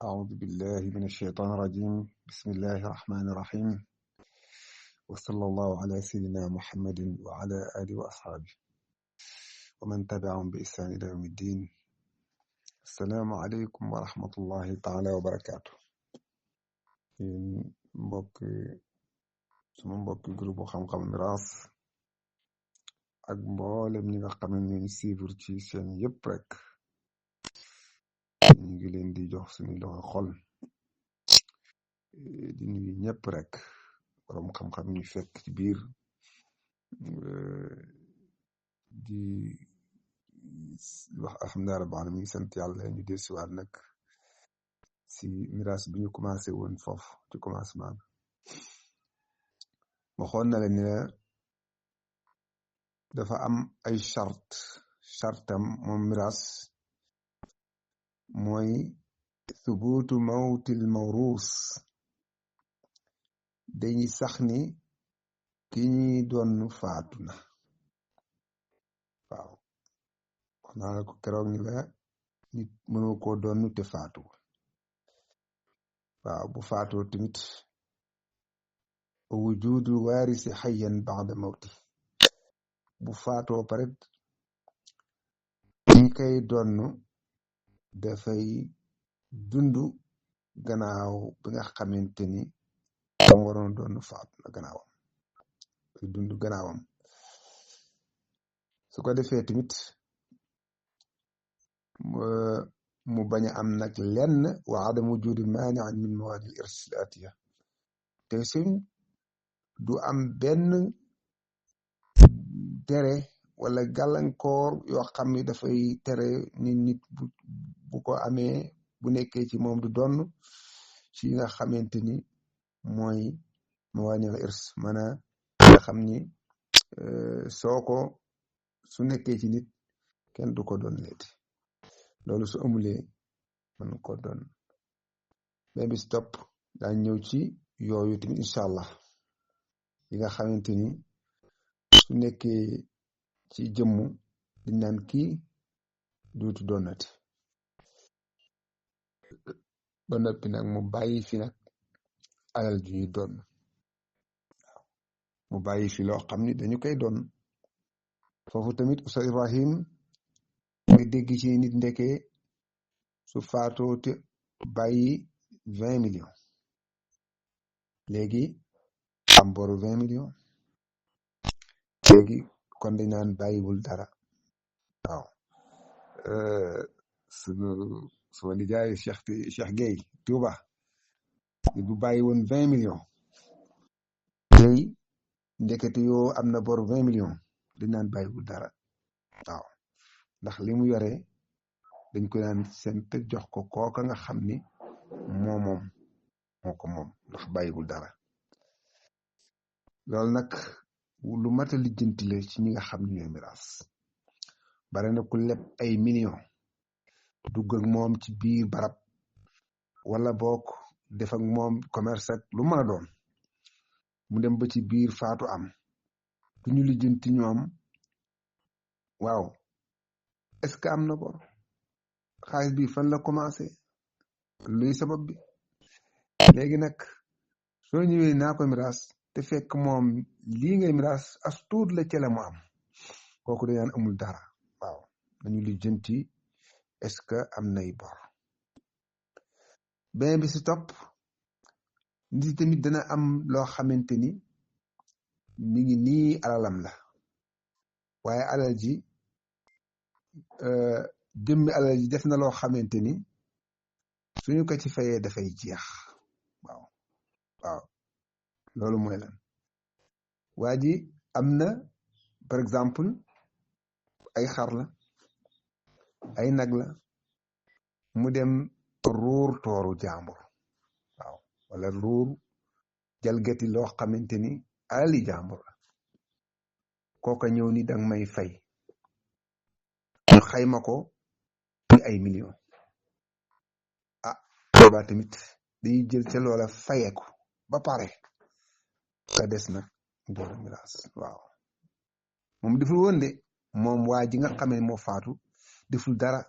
أعوذ بالله من الشيطان الرجيم بسم الله الرحمن الرحيم وصلى الله على سيدنا محمد وعلى آله وأصحابه ومن تبعهم بإحسان إلى يوم الدين. السلام عليكم ورحمة الله تعالى وبركاته. suma mbokki groupe xam-xam miraas ak mboolem ñi nga xam ne ñuy suivre ci seen yëpp rek ñu ngi leen di jox suñu loxo xol di nuyu ñëpp rek borom xam-xam ñu fekk ci biir di wax alhamdulilah rabbil alamin sant yàlla ñu del siwaat nag si miraas bi ñu commencé woon foofu ci commencement bi waxoon na leen ne dafa am ay chartam moom miraas mooy thubutu mawtil mawruus dañuy sax ni ki ñuy doon faatu na. waaw wax naa la ko keroog ni la nit mënoo koo doon te faatu. waaw bu faatoo tamit wujudul waarisi xayyan ba'da mawti bu faatoo pare ñi koy doon dafay dund gannaaw bi nga xamante ni dam waroon doon faatu na gannaawam day dund gannaawam su ko defee tamit mu bañ a am nag lenn wa adam wujudi maani min mawaadi irs atiya te suñ du am benn tere wala gàllankoor yoo xam ni dafay tere nit bu ko amee bu nekkee ci moom du donn ci nga xamante ni mooy mawaani irs maanaam nga xam ni su nekkee ci nit kenn du ko doon leeti loolu su amulee mën ko doon mais bis topp daa ñëw ci yooyu tamit incha allah yi nga xamante ni su nekkee ci jëmmu di naan kii duutu doonati ba noppi nag mu bàyyi fi nag alal ju ñuy doon mu bàyyi fi loo xam ni dañu koy doon foofu tamit Oustaz Ibrahim nga dégg ci nit ndekee su faatoo te bàyyi 20 millions léegi am boru 20 millions léegi kon dañ naan bàyyiwul dara. waaw suma nijaay Cheikh Gueye Touba bu bàyyi woon 20 millions tey ndekete yoo am na boru 20 millions dañ naan bàyyiwul dara. waaw ndax li mu yore dañ ko daan sent jox ko kooka nga xam ni moo ko moom ndax bàyyiwul dara. loolu nag lu mat a lijjanti la ci ñi nga xam ne ñooy miraas bare na ku leb ay millions dugg ak moom ci biir barab wala boog def ak moom commerce ak lu mën a doon mu dem ba ci biir faatu am du ñu lijjanti ñoom waaw est-ce que am na bor xaalis bi fan la commencé luy sabab bi. léegi nag soo ñëwee naa ko miraas te fekk moom lii ngay miraas as tuut la ca la mu am kooku dañ naan amul dara. waaw nañu lijjanti est-ce que am nay bor. beneen bi si topp nit tamit dana am loo xamante ni mi ngi nii alalam la waaye alal ji jëmmi alal ji def na loo xamante ni suñu ko ci fayee dafay jeex. waaw loolu mooy lan waa ji am na par exemple ay xar la ay nag la mu dem ruur tooru jàmbur waaw wala ruur jalgati loo xamante ni alali jàmbur la kooka ñëw ni danga may fay ñu xayma ko ci ay millions boobaa tamit dañuy jël ca loola fayeeku ba pare ka des nag door miraas. waaw moom deful woon de moom waa ji nga xam ne moo faatu deful dara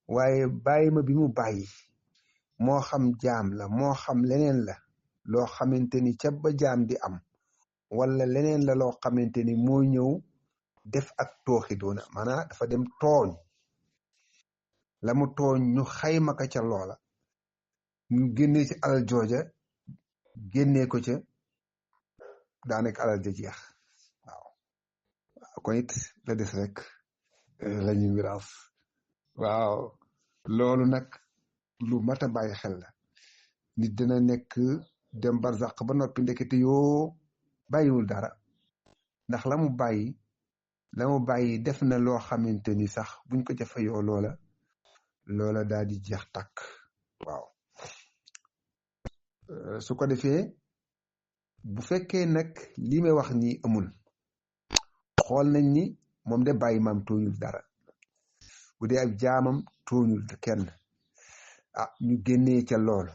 waaye bàyyi ma bi mu bàyyi moo xam jaam la moo xam leneen la loo xamante ni ca ba jaam di am wala leneen la loo xamante ni moo ñëw def ak tooxi doona maanaam dafa dem tooñ la mu tooñ ñu xayma ka ca loola ñu génnee ci alal jooja génnee ko ca daanaka alal ja jeex waaw kon it la des rek la ñu miraas waaw loolu nag lu mat a bàyyi xel la nit dina nekk dem barzaq ba noppi ndekete yoo bàyyiwul dara ndax la mu bàyyi def na loo xamante ni sax buñ ko jafeyoo loola daal di jeex tàkk waaw su ko defee bu fekkee nag li may wax ni amul xool nañ ni moom de bàyyi maam tooñul dara bu dee ak jaamam tooñul kenn ñu génnee ca loolu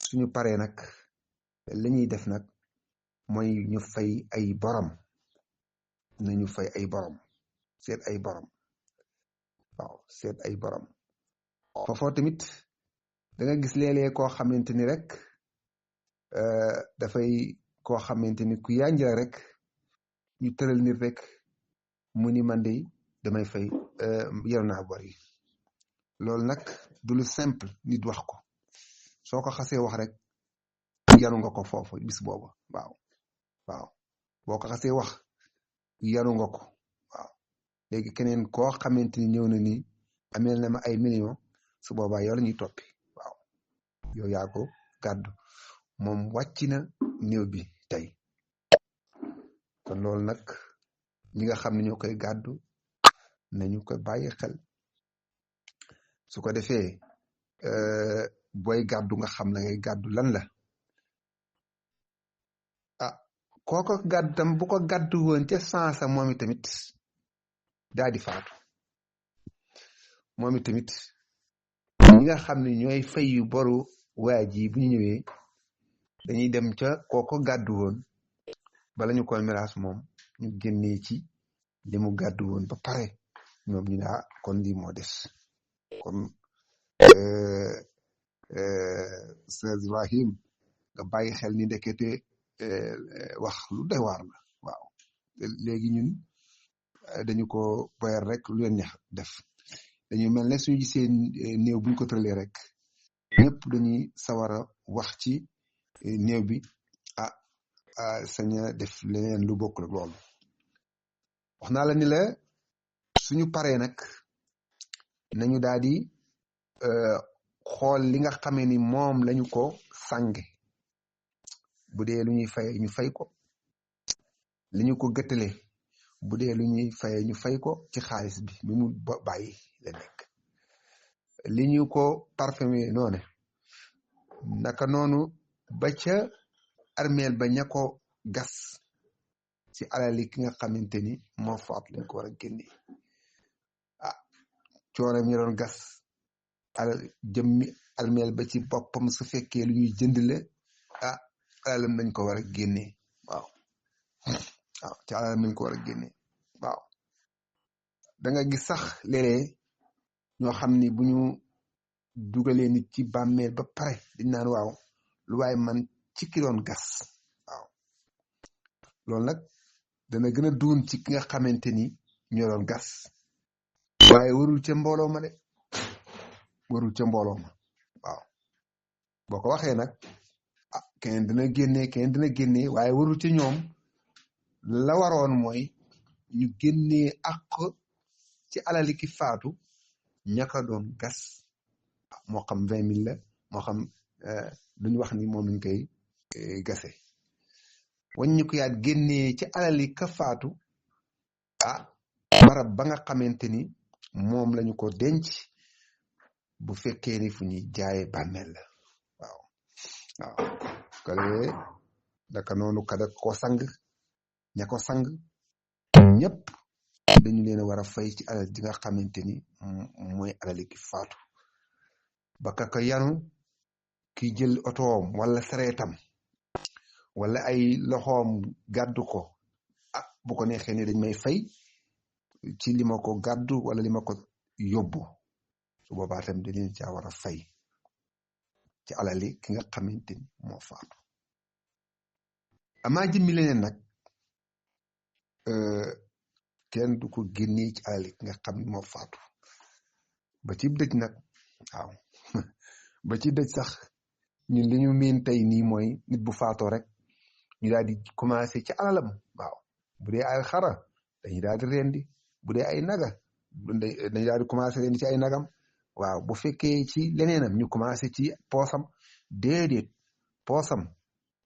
suñu paree nag li ñuy def nag mooy ñu fay ay borom nañu fay ay borom seet ay borom waaw seet ay borom foofoo tamit da nga gis léeg-léeg koo xamante ni rek dafay koo xamante ni ku yànja rek ñu tëral nit rek mu ni man de damay fay yaru naa bor yi loolu nag du lu simple nit wax ko soo ko xasee wax rek yaru nga ko foofu bis boobu waaw boo ko xasee wax yaru nga ko waaw léegi keneen koo xamante ni ñëw na ni ameel na ma ay millions su boobaa yow la ñuy toppi waaw yow yaa ko gàddu moom wàcc na néew bi tey kon loolu nag ñi nga xam ne ñoo koy gàddu nañu ko bàyyi xel su ko defee booy gàddu nga xam la ngay gàddu lan la kooko gàddu tam bu ko gàddu woon ca sansa moom i tamit daa di faatu moom i tamit ñi nga xam ne ñooy fay yu boru waa ji bu ñu ñëwee dañuy dem ca kooko gàddu woon bala ñu koy miraas moom ñu génnee ci li mu gàddu woon ba pare ñoom ñu ne kon lii moo des kon Sëñ Ibrahim nga bàyyi xel ni ndekete wax lu doy waar la waaw léegi ñun dañu ko boyal rek lu leen neex def dañu mel ne suñu gisee néew buñ ko tëralee rek ñëpp dañuy sawara wax ci néew bi saña def leneen lu bokk la loolu wax naa la ni la suñu paree nag nañu daal di xool li nga xamee ni moom lañu ko sànge bu dee lu ñuy faye ñu fay ko li ñu ko gëttale bu dee lu ñuy faye ñu fay ko ci xaalis bi mu bàyyi la nekk li ñu ko parfumé noonu naka noonu ba ca armeel ba ña ko gas ci alali ki nga xamante ni moo faat lañ ko war a génne coono ñu doon gas alal jëmmi armeel ba ci boppam su fekkee lu ñuy jënd la alalam nañ ko war a génne waaw ci alalam nañ ko war a génne waaw da nga gis sax léeg-léeg ñoo xam ni bu ñu dugalee nit ci bàmmeel ba pare dañ naan waaw lu waaye man ci ki doon gas waaw loolu nag dana gën a duun ci ki nga xamante ni ñoo doon gas waaye warul ca mbooloo ma de warul ca mbooloo ma waaw boo ko waxee nag keneen dina génne waaye warul ca ñoom la waroon mooy ñu génnee àq ci alali ki faatu ñaka doon gas moo xam 20 000 la moo xam duñu wax ni moom lañ koy gase waññu ko yaat génnee ci alali ka faatu barab ba nga xamante ni moom lañu ko denc bu fekkee ni fu ñuy jaaye bàmmeel la waaw kale daka noonu kada ko sang ña ko sang ñëpp dañu leen a war a fay ci alal ji nga xamante ni mooy alali ki faatu ba ka yanu ki jël otoom wala sareetam wala ay loxoom gàddu ko bu ko neexee ni dañ may fay ci li ma ko gàddu wala li ma ko yóbbu su boobaa tam dañ leen caa war a fay ci alali ki nga xamante ni moo faatu. amaa jëmmi leneen nag kenn du ko génnee ci alali ki nga xam ni moo faatu ba ci dëj nag waaw ba ci dëj sax ñun li ñu miin tey nii mooy nit bu faatoo rek ñu daal di commencé ci alalam. waaw bu dee ay xara dañuy daal di rendi, bu dee ay naga dañuy daal di commencé rendi ci ay nagam. waaw bu fekkee ci leneenam ñu commencé ci poosam. déedéet, poosam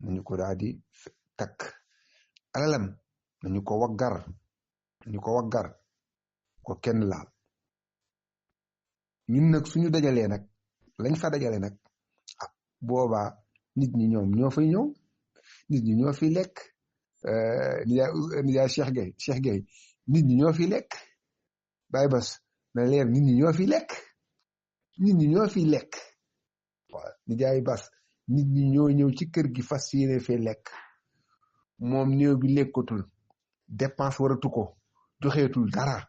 nañu ko daal di takk, alalam nañu ko waggar ko kenn laal. ñun nag suñu dajalee nag lañ fa dajale nag boobaa nit ñi ñoom ñoo fay ñëw, nit ñi ñoo fi lekk. nijaay Cheikh Gueye nit ñi ñoo fi lekk. Baye Bass na leer, nit ñi ñoo fi lekk. waaw nijaay Bass nit ñi ñoo ñëw ci kër gi fas yéene fee lekk. moom néew bi lekkatul, dépense waratu ko, joxeetul dara.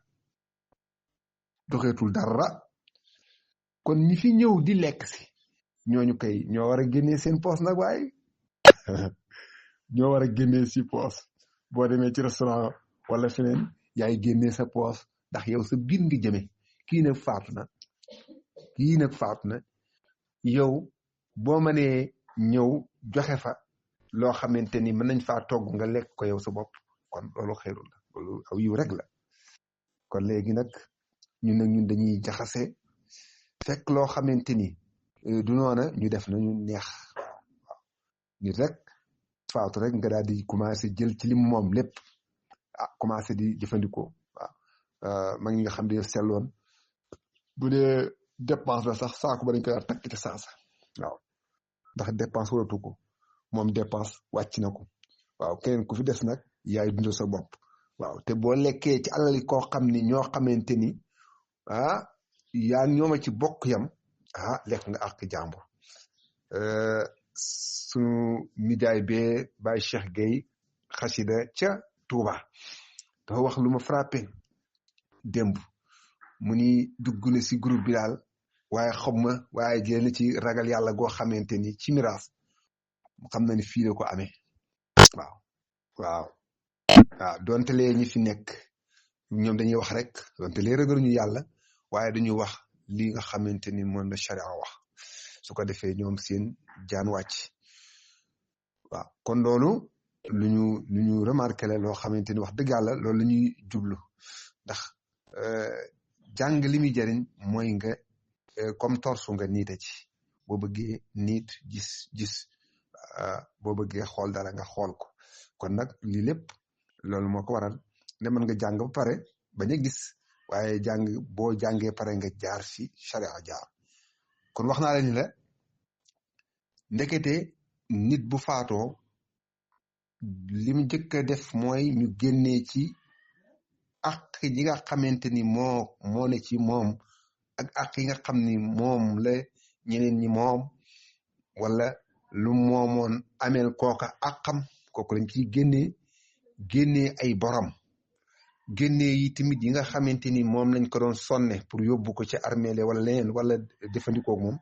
kon ñi fi ñëw di lekk si ñooñu kay ñoo war a génnee seen poos nag. waaye ñoo war a génnee si poos. boo demee ci restaurant wala feneen yaay génnee sa poos ndax yow sa biir nga jëme. kii nag faatu na yow boo mënee ñëw joxe fa loo xamante ni mën nañ faa togg nga lekk ko yow sa bopp, kon loolu xeerul la, loolu aw yiw rek la. kon léegi nag ñun dañuy jaxase fekk loo xamante ni du noona ñu def nañu neex. waaw nit rek faatu rek nga daal di commencé jël ci lim moom lépp commencé di jëfandikoo. waaw mag ñi nga xam ne selloon bu dee dépense la sax saako ba dañ koy takk ci saasa. waaw ndax dépense waratu ko, moom dépense wàcc na ko. waaw keneen ku fi des nag yaay dundal sa bopp. waaw te boo lekkee ci alali koo xam ni ñoo xamante ni yaa ñooma ci bokk yam lekk nga ak jàmbur. suñu nijaay bee Baye Cheikh Gueye xasida ca Touba dafa wax lu ma frappé démb. mu ni dugg na si groupe bi daal waaye jël na ci ragal yàlla goo xamante ni ci miraas xam na ni fii la ko amee. waaw donte lee ñi fi nekk ñoom dañuy wax rek, donte lee ragaluñu yàlla waaye dañuy wax li nga xamante ni moom la charia wax, su ko defee ñoom seen jaan wàcc. waaw kon loolu lu ñu remarqué la loo xamante ni wax dëgg yàlla loolu la ñuy jublu. ndax jàng li muy jëriñ mooy nga comme torsu nga niite ci. boo bëggee niit gis boo bëggee xool dara nga xool ko. kon nag lii lépp loolu moo ko waral ne mën nga jàng ba pare bañ a gis, waaye boo jàngee pare nga jaar fi charia jaar. kon wax naa la ni la ndekete nit bu faatoo li mu njëkk a def mooy ñu génnee ci ak yi nga xamante ni moo ne ci moom ak yi nga xam ni moom la ñeneen ñi moom, wala lu moomoon ameel kooka akam, kooku lañ ciy génnee ay borom. génnee yi tamit yi nga xamante ni moom lañ ko doon sonne pour yóbbu ko ci armeele wala leneen wala jëfandikoo moom.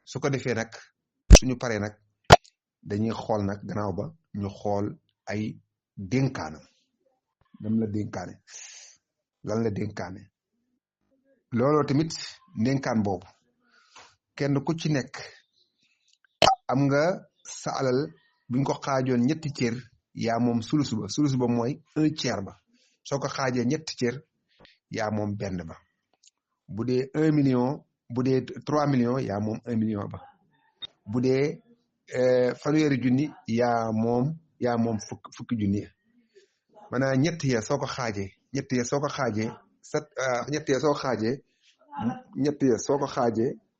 su ko defee nag suñu paree nag dañuy xool nag gannaaw ba ñu xool ay dénkaanam. lan la dénkaane looloo tamit dénkaan boobu kenn ku ci nekk am nga sa alal buñ ko xaajoon ñetti cër yaa moom sulus ba mooy 1/3 ba. soo ko xaajee ñetti cër yaa moom benn ba. bu dee 1 million, bu dee 3 millions yaa moom 1 million ba. bu dee fanweeri junni yaa moom fukki junni. maanaam ñett ya soo ko xaajee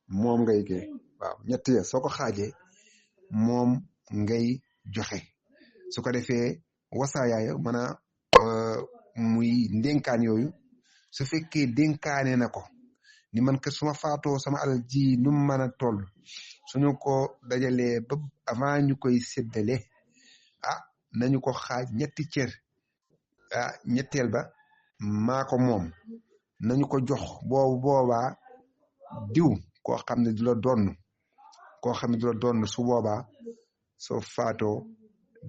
moom ngay kii. waaw ñett ya soo ko xaajee moom ngay joxe. su ko defee wasaayaaya maanaam muy ndénkaan yooyu su fekkee dénkaane na ko ni man kat suma faatoo sama alal ji nu mu mën a toll suñu ko dajalee ba avant ñu koy séddale nañu ko xaaj ñetti cër. ñetteel ba maa ko moom nañu ko jox boobaa diw koo xam ne du la donn koo xam ne du la doon su boobaa soo faatoo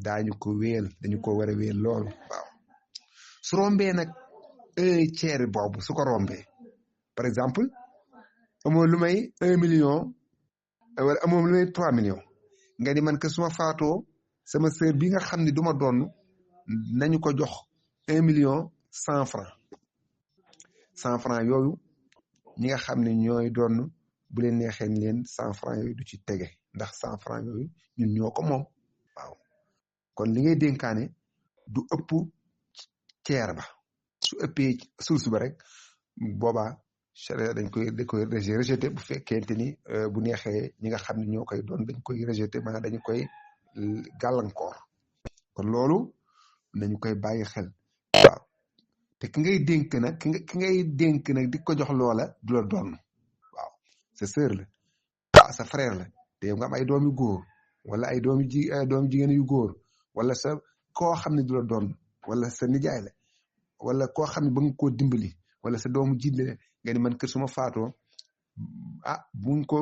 dañu ko wéyal dañu ko war a wéyal loolu waaw su rombee nag tiers boobu su ko rombee par exemple amoo lu may 1 million wala amoo lu may 3 millions nga ni man que suma faatoo sama sœur bi nga xam ne du ma doon nañu ko jox 1 million 100 francs 100 francs yooyu ñi nga xam ne ñooy doon bu leen neexee ni leen 100 francs yooyu du ci tege ndax 100 francs yooyu ñun ñoo ko moom waaw kon li ngay dénkaane du ëpp ceer ba su ëppee suuf ba rek boobaa charia dañ koy rejeté bu fekkente ni bu neexee ñi nga xam ne ñoo koy doon dañ koy rejeté maanaam dañu koy gàllankoor kon loolu nañu koy bàyyi xel waaw te ki ngay dénk nag ki ngay dénk nag di ko jox loola du la doon waaw sa sœur la waaw sa frère la te yow nga am ay doom yu góor wala ay doom jigéen yu góor wala sa koo xam ne du la doon wala sa nijaay la wala koo xam ne ba nga koo dimbali wala sa doomu jiit la nga ni man kër suma faatoo buñ ko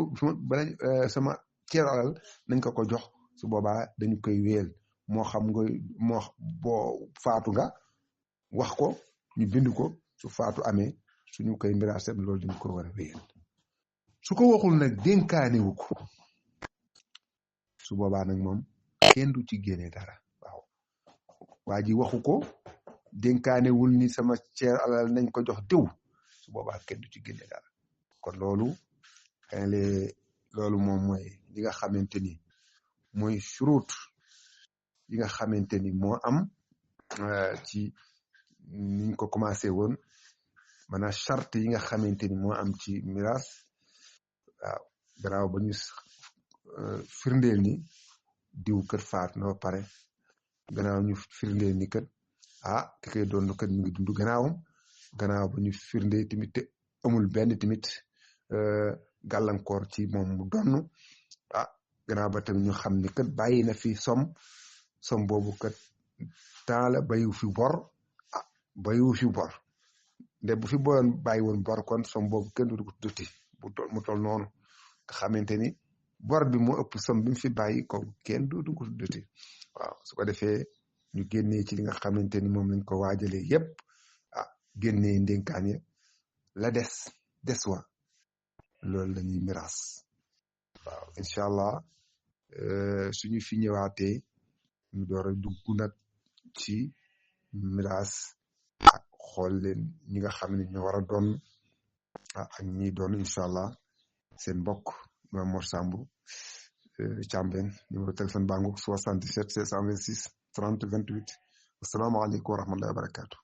sama ceeru alal nañ ko jox su boobaa dañu koy wéyal moo xam nga boo faatu nga wax ko ñu bind ko su faatu amee suñu koy miraasam loolu dañu ko war a wéyal su ko waxul nag dénkaanewu ko su boobaa nag moom kenn du ci génne dara waaw waa ji waxu ko dénkaanewul ni sama ceer alal nañ ko jox diw su boobaa kenn du ci génne dara kon loolu loolu moom mooy li nga xamante ni mooy shurut yi nga xamante ni moo am ci niñ ko commencé woon maanaam charte yi nga xamante ni moo am ci miraas waaw gannaaw ba ñu firndeel ni diw kër faat na ba pare gannaaw ñu firndeel ni kat ki koy doon kat mi ngi dund gannaaw ba ñu firndeel tamit te amul benn tamit gàllankoor ci moom mu donn gannaaw ba tamit ñu xam ni kat bàyyi na fi som boobu kat temps la bayu fi bor nde bu fi bàyyi woon bor kon som boobu kenn du ko duti mu tol noonu nga xamante ni bor bi moo ëpp som bi mu fi bàyyi ko kenn du ko duti waaw su ko defee ñu génnee ci li nga xamante ni moom lañ ko waajalee yépp génnee ndénkaan ya la des wa loolu lañuy miraas waaw incha allah suñu fi ñëwaatee ñu door a dugg nag ci miraas xool leen ñi nga xam ne ñoo war a doon ak ñi doon incha allah seen mbokk Imam Mor Samb Thiambène numéro téléphone bangu 77 626 30 28 asalaamaaleykum wa rahmatullahi wa barakatu